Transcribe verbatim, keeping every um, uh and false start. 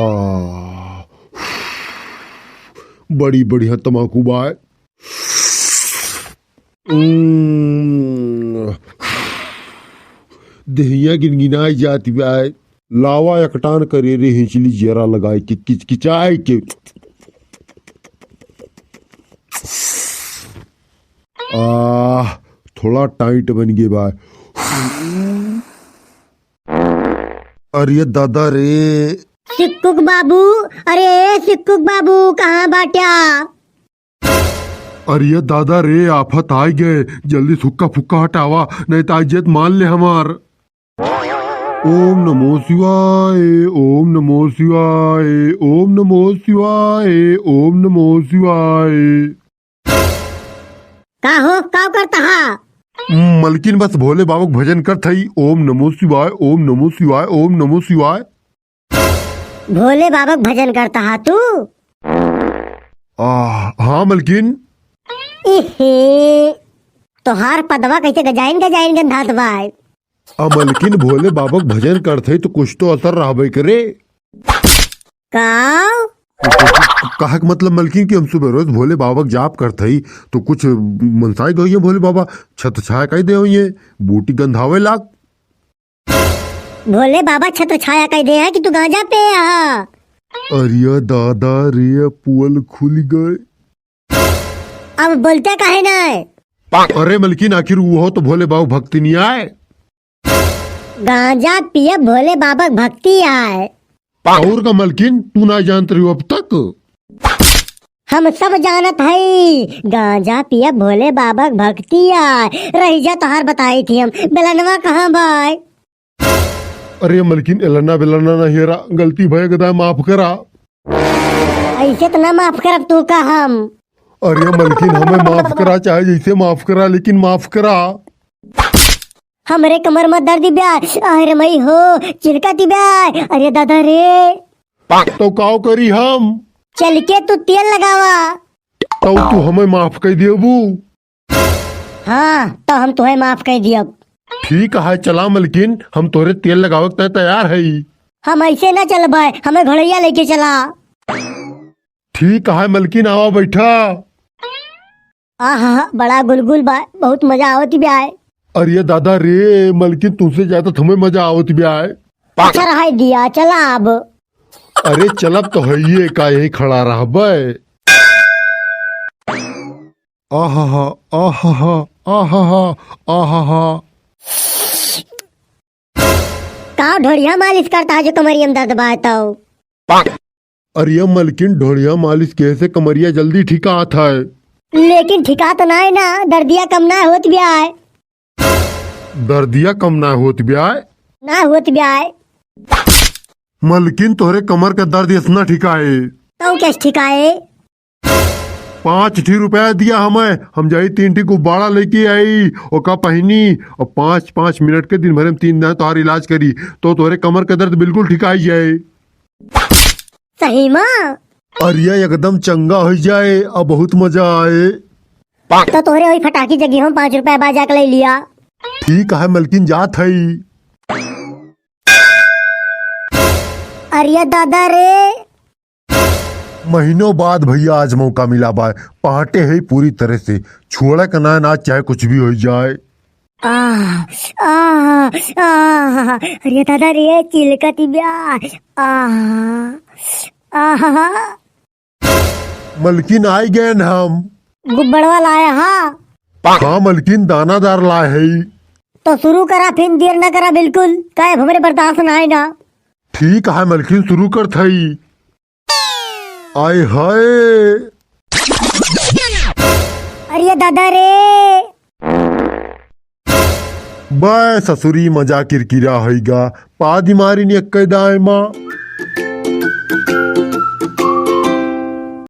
आ, बड़ी बढ़िया तमाकू बाय। उम्म, देहिया गिनगिनाई जात बाय। लावा एकटान करे रे हिंचली जरा लगाए के किचकिचाए के। आ, थोड़ा टाइट बन गए बाय। अरे दादा रे। सिक्कुक बाबू, अरे सिक्कुक बाबू, कहाँ बाट्या? अरे दादा रे, आफत आइ गए, जल्दी से हुक्का फुक्का हटावा, नहीं तो आज जेत मान ले हमार। ओम नमो शिवाय, ओम नमो शिवाय, ओम नमो शिवाय, ओम नमो शिवाय। का हो, का करत हा? मलकिन बस भोले बाबा के भजन करत हई, ओम नमो शिवाय, ओम नमो शिवाय, ओम नमो शिवाय। भोले बाबा के भजन करत हा तू? आ, हाँ मलकिन। इहे, तोहार पदवा कैसे गजाइन गजाइन गंधात बाय? आ मलकिन, भोले बाबा के भजन करत हई तो कुछ तो असर रहबे करे। का? कहे के मतलब मलकिन कि हम सुबह रोज भोले बाबा के जाप करत हई तो कुछ मनसाई गई है भोले बाबा, छत्र छाया कई दे होइए, बूटी गंधावे लाग। भोले बाबा छत्र छाया कई दे हैं कि तू गांजा पे आ। अरे दादा रे, पोल खुल गए। अब बोलते काहे ना है? अरे मलकिन, आखिर वो तो भोले बाबा भक्ति नहीं आए। गांजा पिए भोले बाबा के भक्ति आए। और का मलकिन, तू ना जानत रही अब तक? हम सब जानत हई, गांजा पिए भोले बाबा के भक्ति आए। रही जा तोहार बताई थी हम, बेलनवा कहाँ बाय? अरे मलकिन, एलना बेलना ना हेरा, गलती भय गदा, माफ करा। ऐसे तो ना माफ करब तू का हम। अरे मलकिन, हमें माफ करा, चाहे जैसे माफ करा, लेकिन माफ करा। हमरे कमर में दर्द ब्या, अरे मई हो, चिलका दी ब्या, अरे दादा रे। तो काव करी हम? चल के तू तेल लगावा। तो तू हमें माफ कर देबू? हाँ, तो हम तुहे माफ कर दियब। ठीक है, चला मलकिन, हम तोरे तेल लगावे के तैयार हई। हम ऐसे ना चलबे, हमें घोड़ैया लेके चला। ठीक है मलकिन, आवा बैठा। आहा, बड़ा गुलगुल बा, बहुत मजा आवत बा। अरे दादा रे, मलकिन तुमसे ज्यादा तुम्हें मजा आवत बा। अच्छा रहाई दिया, चला अब। अरे चलब तो हइये का, यही खड़ा रहबे। आहा हा, आहा हा, आहा हा, आहा हा। का ढोड़िया मालिश करता है जो कमरिया में दर्द बा तो? अरे मलकिन, ढोड़िया मालिश के से कमरिया जल्दी ठिकात है। लेकिन ठिकात ना है ना, दर्दिया कम ना होत बा है। दर्दिया कम ना होत बा है? ना होत बा है। मलकिन, तोहरे कमर का दर्द इतना ठिकाए। तो कैसे ठिकाए? पाँच ठी रुपया दिया हमें, हम जाई तीन ठी गुब्बारा लेके आई, ओका पहनी और पाँच, पाँच मिनट के दिन भर में तीन दिन तोहार इलाज करी, तो तोहरे कमर का दर्द बिल्कुल ठिकाई जाए। सही मा? अरे एकदम चंगा हो जाए और बहुत मजा आए। तो तोहरे वही फटाकी जगह हम पाँच रुपया बा, जाके ले लिया। ठीक है मलकिन, जात हई। अरे दादा रे। महीनों बाद भैया आज मौका मिला बा, पहाटे है पूरी तरह से, छोड़ा का ना, ना चाहे कुछ भी हो जाए। आह, आह, आह, अरे दादा रे, चिलकत बा। आह, आह। मलकिन, आई गए न हम। गुब्बड़वा लाया हा? हाँ मलकिन, दानादार लाए है। तो शुरू करा, फिर देर ना करा बिल्कुल, काहे हमरे बर्दाश्त ना है ना। ठीक है मलकिन, शुरू करत हई। आय हाय। अरे दादा रे। बे ससुरी मजा किरकिरा होइगा, पादी मारी नि एक्के दाए माँ।